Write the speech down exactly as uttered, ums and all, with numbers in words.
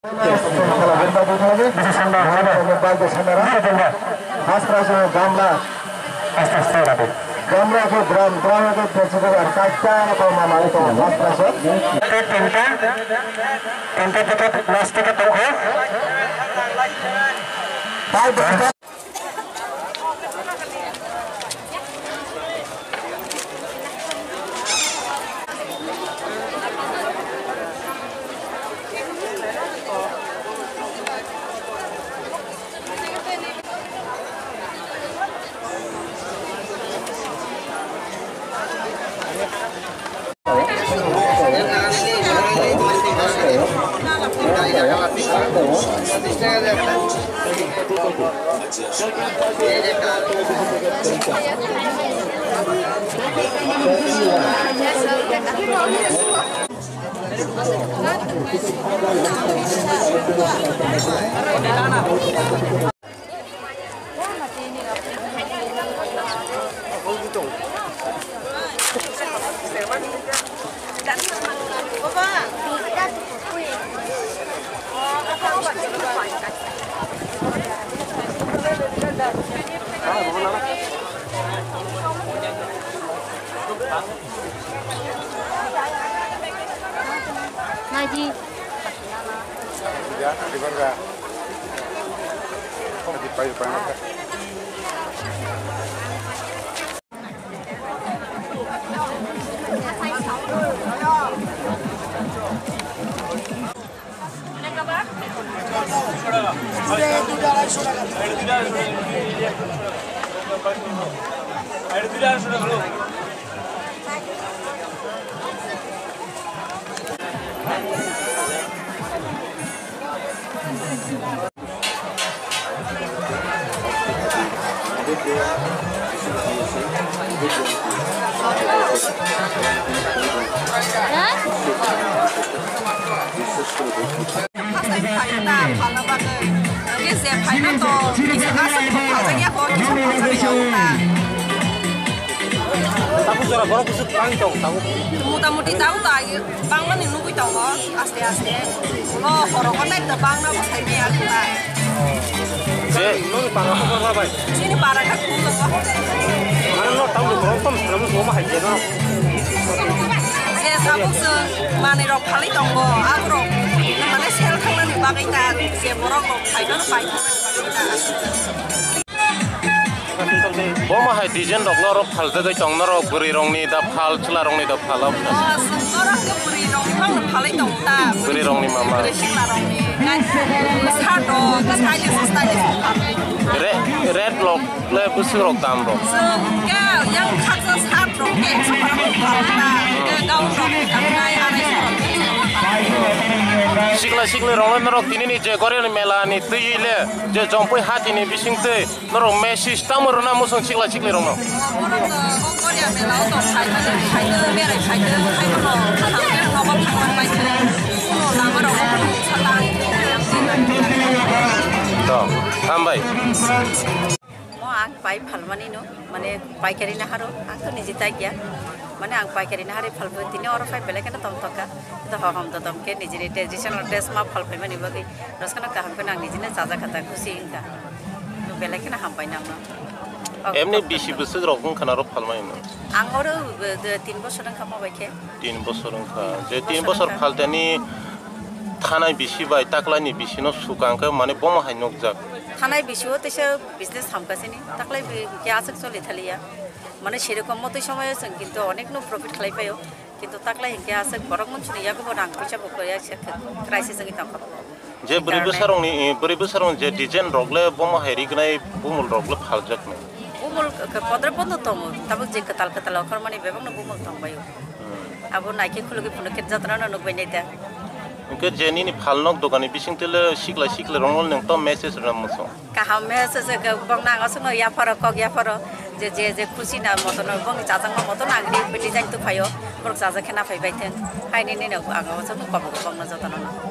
First prize gamla. Gamla ke drum, drum ke festival ar kaita ko mama itu first prize. Tinta, tinta ticket, last ticket tongkha. Ngaji. Ya, di mana? Di pai pai. First time phaina ta phalna bagwi. Hwnkhe je phaina to kisa aswk thok phaljak ya kho, kisa phaljak ya wng ta. Tabuk jora borok bwswk bangwi tongo tabuk. Mota moti tabuk to agi bangmani nugwi tongo aste aste. Ulo horok o naitha bangna bo sai maya wng ta. Je noni para kokor ma bai. Chini para kha khum tongo. Ano no tabuk borok tom swnam bo ma hai je no. Je tabuk se manwi rok phalwi tongo, aborok mane sel thangnani bagwi ta, je borok rok phaimano pai thangnani bagwi ta. Bo ma hai design rok norok phaljagwi tong, norok bwrwi rokni da phal, chwla rokni da phal o. O, norok khe bwrwi rokni phano phalwi tongo ta. Bwrwi rokni mama. Bwrwi sikla rokni. Shirt rok, stylish, stylish. Re-, red rok. Le bwswk rok dam rok. Chwng khe yang khaksa sat rok khe ekso khorang rok phalna, khe gaun rok khe tamo nai arai so rok khe. Sikla sikli rok le norok tini ni je Goriani mela ni twi le je Jompui hati ni bising twi norok message tamo rwna muchung sikla sikli rok no. Borok no o Goria mela o tong phai phai phai berai phai phai no thang nogo thang bai phai no lama rok no salai. To, hambai. Mo ang pai phalmani no, mane paikari naharo, ang to niji tai kya. Mane ang paikari nahari phalbo tini oro phai belai kheno tong tokka. To hohom to tong khe nijini traditional dress ma phalpai mani bagwi. Roskana kaham kheno ang nijini chaja khata khusi wngkha. To belai kheno hampai nangno. Emni bisi bwswk rok wngkha na ro phalmani no? Ang oro, eh, tin bosor wngkha mo bai khe. Tin bosor wngkha. Je tin bosor phaltani thanai bisi bai taklaini bisino swkang khe mane bomo hai nukjak. Thanai bisio teisa business hamkha sini, taklai bi khe aswk choli thaliya. Mane serokom motoi somoyo chwng kintu onekno profit khlai paio, kintu taklai hinkhe aswk borok munsuni yago bo rang puisa bo kwrwi aswk crisis wngwi tongkha. Je bwrwi bwsarokni, eh, bwrwi bwsarokni je design rok le bomo hai rignai bumul rok le phaljaknai. Bumul k-, k-, kodre bono tongo, tabuk je kwtal kwtal okhormani bebakno bumul tongbaio. Hmm. Abo naikhe khulugwi phunukhe jotono nukbai nai da. Hwnkhe je nini phalnok dogani bisingtwi le sikla sikla rokno nwng to message rwna muchung. Kaham message khe bongno ang aswkno yapharo kok yapharo je, je, je khusi na motono bongni chajakma motono ang ri design tuphaio, borok chajak khe naphai bai thwng. Haini nini ang aswkno kok bongno jotono.